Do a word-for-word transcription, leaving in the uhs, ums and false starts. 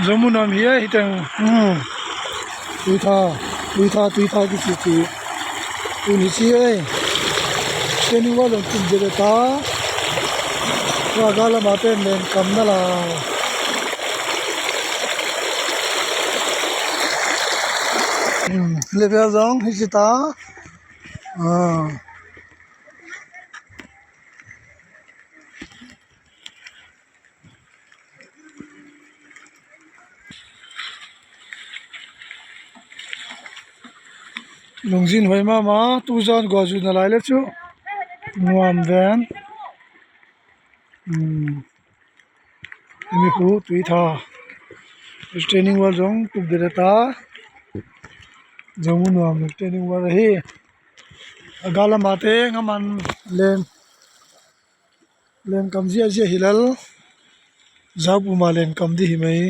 Zo mu nuam hi ei, hi teng. Hmm. Tuitha, tuitha, tuitha kici ci. Tun hi ci ei. Training wall zong tuk dede ta. Tua gal lamah pen len kam na la. Hmm. Level zong hi ci ta. Ah. Lungzin huai mahmah, tuzan guahzun a lai le cu nuam ven. Hmm. Himi khu tuitha. Training wall zong tuk dede ta. Zong mu nuam training wall ahi. A gal lamah teng a man len. Len kam ziahziah hi lel. Zau puma len kam dih hi mei.